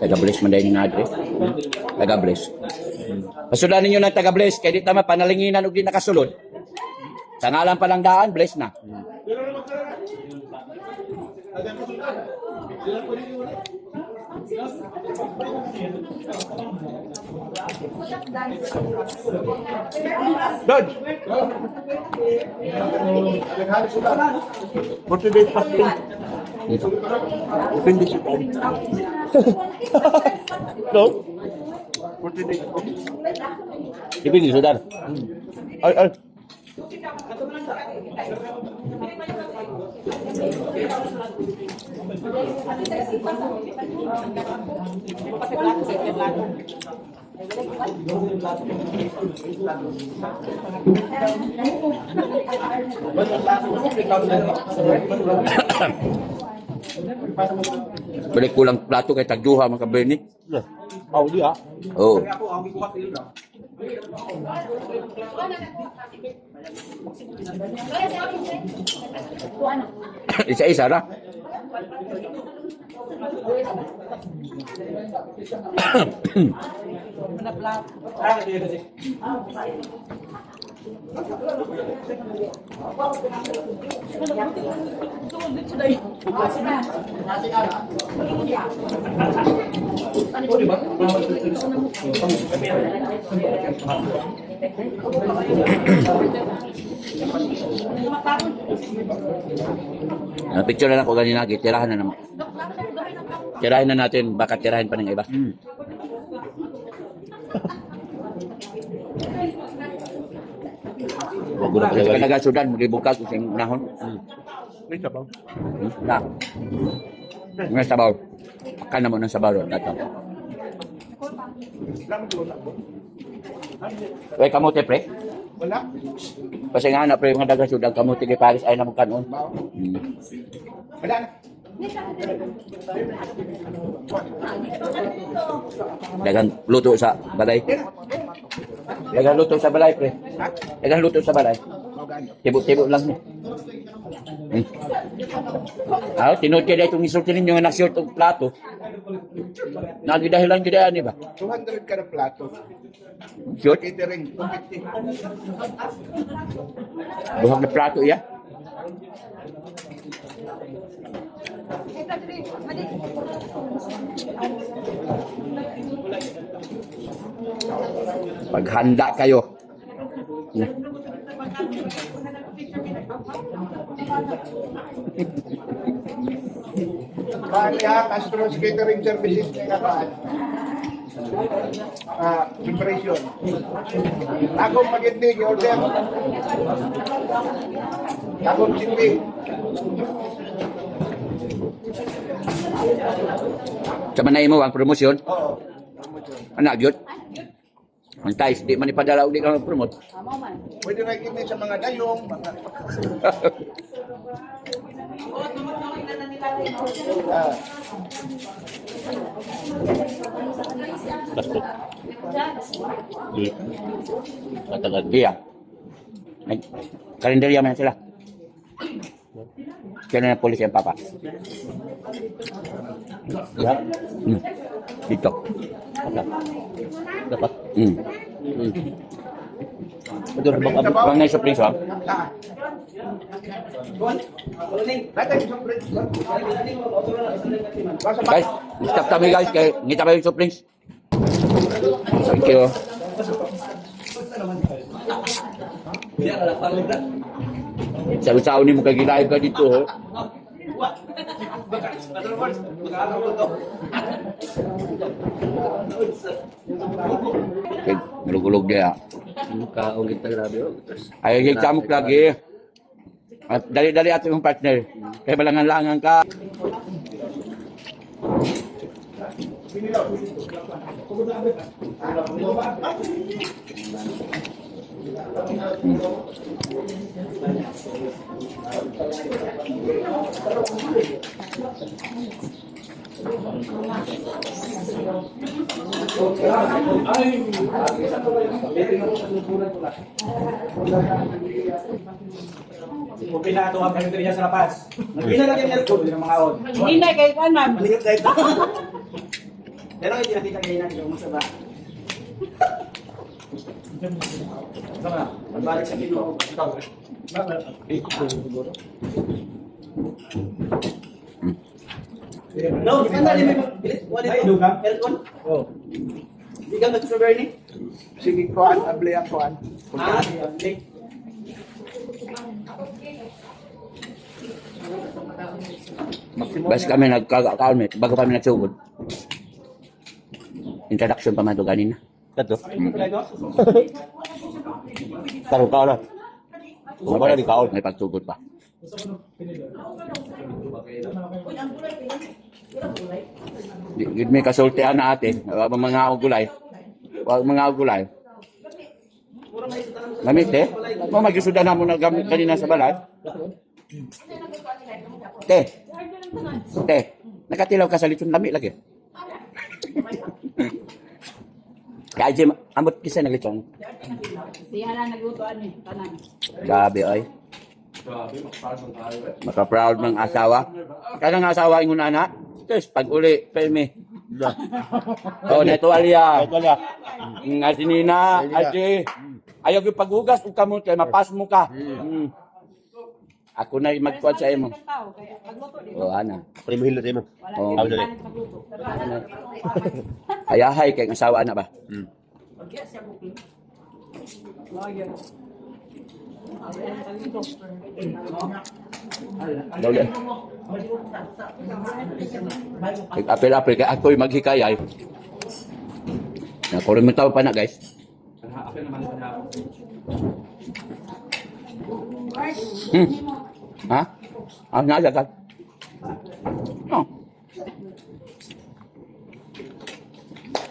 Taga-bless man dahil nga adre. Taga-bless. Pasudan ninyo ng taga-bless kay di tama panalinginan og di nakasulod. Sa ngalan pa lang daan, bless na. Dodge! 40 days fasting. Dito. Depende sa time. No? 40 days. Dipindi sudar. Ay, ay. Balik kulang plato kay tagduha mga kabeni. Oh, di ah. Oh. Isa-isa ra. Ah, picture na lang ko ganina, tirahan na naman. Tirahin na natin, baka tirahin pa ng iba. Wag na Kasi kanaga sudan, mulibukas sa nahon. May sabaw. Na. Nga sabaw. Pakan na mo ng sabaw ro dato. Lang wala ko. Uy, kamote pre. Wala. Kasi nga na pre mga daga sudan kamote kay Paris ay na mo kanon. Wala na. Dagang luto sa balay. Dagang luto sa balay pre. Dagang luto sa balay. Tibo-tibo lang ni. Ah, tinuod kay itong isulti ninyo nga nagshort og plato. Nagidahilan gid ani ba? 200 ka na plato. Short, Catering, 250. duhag na plato iya. Paghanda kayo. Na. Bali ha, Castro's Catering Services na kakaan. Ah, preparation. Akong pag-ibig, order. Akong silbi. Sa manay mo ang promosyon. Oo. Anak gyud. Ang tais di man ipadala og di ka promote. Pwede na kini sa mga dayong, mga... Ah, Basto. Di. Katagal diya. Ay, karinderya man sila. Kaya na pulis yung papa. Ya, Dito. Dapat. Ito na bang abot? Pang na yung surprise, ha? ah. Lahat yung soft drinks. Basta ba- Guys, stop kami guys. Kay, ngita kayo yung soft drinks. Thank you. Sabi-sabi ni mo kay gilaib ka dito, oh. Okay, nalugulog niya. Kaong kita grabe oh. Tapos, Ay, yung chamok lagi. At dali-dali ato yung partner. Kaya balangan-langan ka. Okay na ito ang karinderya sa lapas. Nagpila lang yung aircon ng mga on. Hinay kay kuan, ma'am. Malikot tayo. Pero hindi nakita kayo na ikaw masaba. Pagbalik sa Ginoo. No, di ka na rin may bilit. Wala ito. Aircon? Oo. Di ka nag-strawberry ni? Sige, kuan, abli ang kuan. Ah, okay. Bas kami nagkakaon eh, bago kami nagsugod. Introduction pa man to ganina. Kato. Karon kaon na. Wala di kaon. May pagsugod pa. Gid may kasultian na ate, wa mga gulay. Wa mga gulay. Gamit eh. Mo magisudan na mo na gamit kanina sa balay. Te. Te. Nakatilaw ka sa litson lami lagi. Kaya Jim, amot kisa naglitsong. Siya na nagluto ani, tanan. Grabe ay. Maka-proud ng asawa. Kanang asawa ingon ana. Tapos pag uli, permi. Oh, neto alya. Ito lang. Nga si Nina, ate. Ayaw yung paghugas ug kamot kay mapas mo ka. Ako na magkuan sa imo. Tao kaya pagluto di. Oh, ana. Primuhin na mo. Wala Oh. oh. Dali. Pagluto. Ayahay kay ang asawa ana ba? Dali. Apel-apel kay ako'y maghikayay. Nakulo mo tao pa na, guys. Ha? Ah, nalagal. Oh.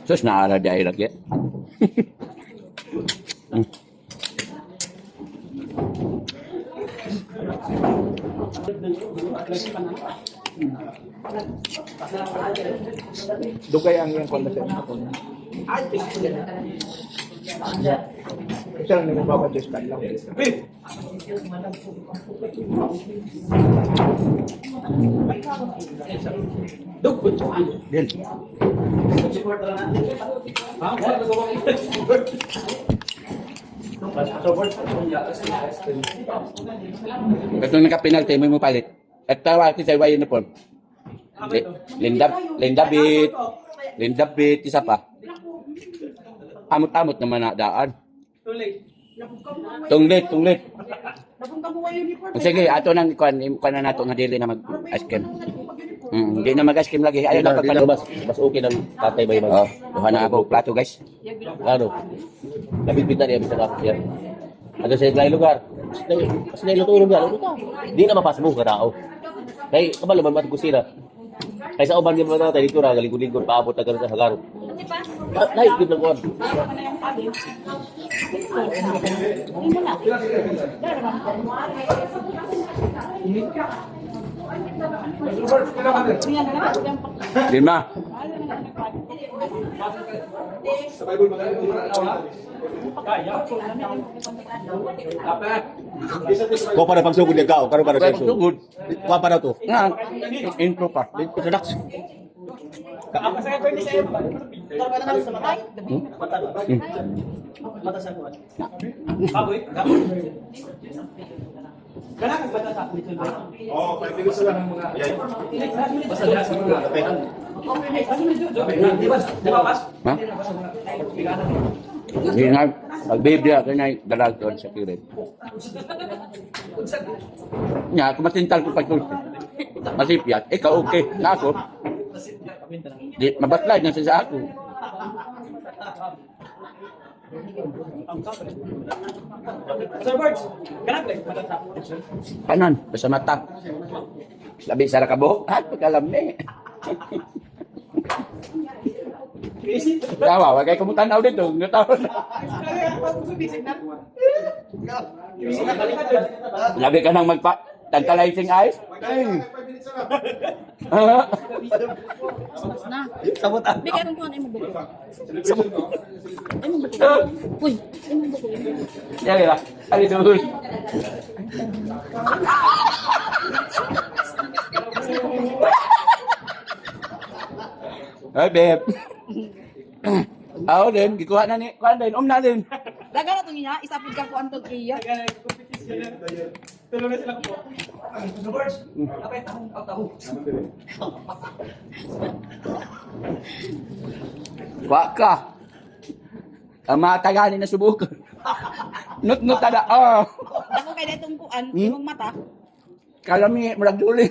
Sus, naara di ay lagi. Dugay ang iyang kuan sa imo. Isa lang nimo baba just lang. Del. Katong naka-penalty mo mo palit. At tawa sa way uniform. Linda Linda Bit. Linda Bit isa pa. Amot-amot naman na daan. Tunglit, tunglit. Sige, ato nang kuan, kuan na nato nga dili na mag ice cream. Di na mag ice cream lagi. Ayaw na Di na pagpano. mas mas okay lang tatay ba Oh, duha na ako plato, guys. Ano? Labit na niya bisa ka. Yan. Ano sa ilang lugar? Sa ilang lugar lugar. Ano ka? Di na mapas mo ka tao. Kay kabalo man mat kusina. Kay sa uban gyud man natay dito ra galigod-ligod paabot na karon sa hagaro. Nay gid lang kuan. Lima. Ko para pagsugod niya kao, karon para sa Sugod. Kuha pa na to. Nga, intro pa. Introduction. Mata sa kuwan. Baboy. Kanang bata sa little boy. Oh, 5 minutes lang ang mga. Ha? Hindi nga, pag-babe niya, kanya dalag doon sa kirin. Nga, kumatintal ko pag-tulti. Masipyat, ikaw okay, na ako. Di, mabatlay na siya sa ako. Sir Birds, kanang mata sa Kanan, basta mata. Labi sa rakabuhok, at pagkalami. Tawa, wag kayo kumutanaw dito. Natawa na. Labi ka nang magpa... Tantalizing eyes. Magdala ka, 5 minutes na lang. Mas na. Sabot ah. Bigay mo kuan imong buko. Celebration, no? Imong buko. Uy, imong buko. Dali ba? Ali doon. Ay, babe. Ako din, gikuha na ni, kuha din, umna din. Daga na tong iya, isa pud ka kuan tong iya. Tulo na sila ko. Birds. Apay tahong, aw tahong. Kuha ka. Ang mga tagani na subok. Nut-nut tada. Oh. Dako kay datong kuan, imong mata. Kalami, murag duli.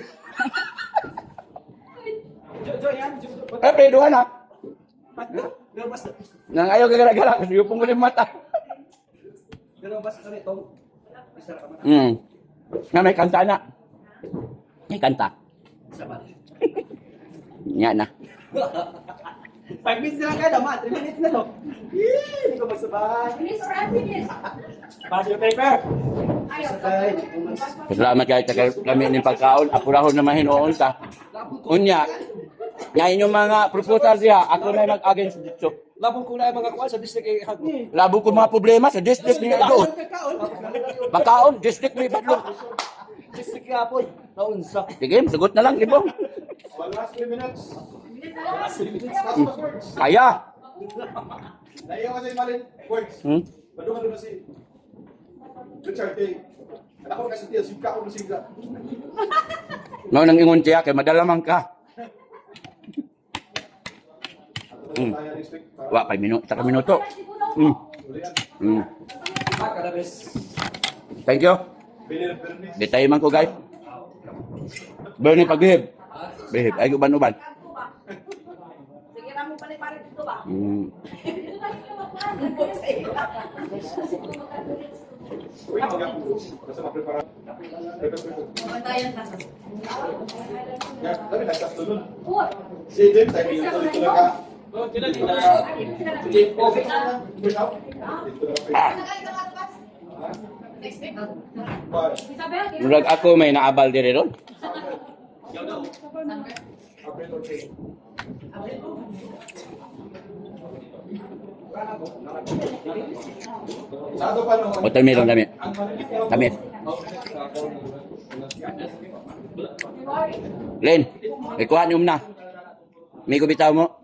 Jo, jo, yan. Jo, jo. Eh, pre, duha na. Pero basta. Nang ayaw kagala-gala, kasi yung ko mata. Pero basta kami tong. Isa ka mata. Nga may kanta na. May kanta. Isa ba? Nga na. 5 minutes na lang kada ma. 3 minutes na to. Yee, hindi ko magsabay. Finish or unfinish? Pass your paper. Ayaw. Salamat kayo sa kami ng pagkaon. Apurahon naman hinuon ta. Unya, nga inyong mga proposal diha, ako na mag-against dito. Labong ko na yung mga kuwan sa district ay hago. Labo ko mga problema sa district ni doon. Pagkaon, district may badlong. District yapon. Naunsa. Sige, sagot na lang, ibong. One last 3 minutes. Last words. Kaya. Naiyaw ka sa imalin. Words. Padungan na si Richard kay anak ko kasi tiya, sigka ko na sigla. Mao nang ingon siya, kay madalaman ka. Tayo district. Para Wa, pa minuto, sa minuto. ulian. Ah, kada bes. Thank you. Billy Bernice. Bitay man ko, guys. Bernie, pagbihib. Bihib. Ay, uban-uban. Sige ra mo pala pare dito ba? Uy, mga basta ma-prepara. Prepare, prepare. Bantayan ta. Ya, tapi nagtatlo nun. Si James, ay dito dito na ka. Dito na ka. Push out. Dito na ka. Next week. Bye. Murag ako may naabal diri ron. April or May. Sa ato pa no. O meron dami. Dami. Len, ikuha niyo na. May kubitaw mo.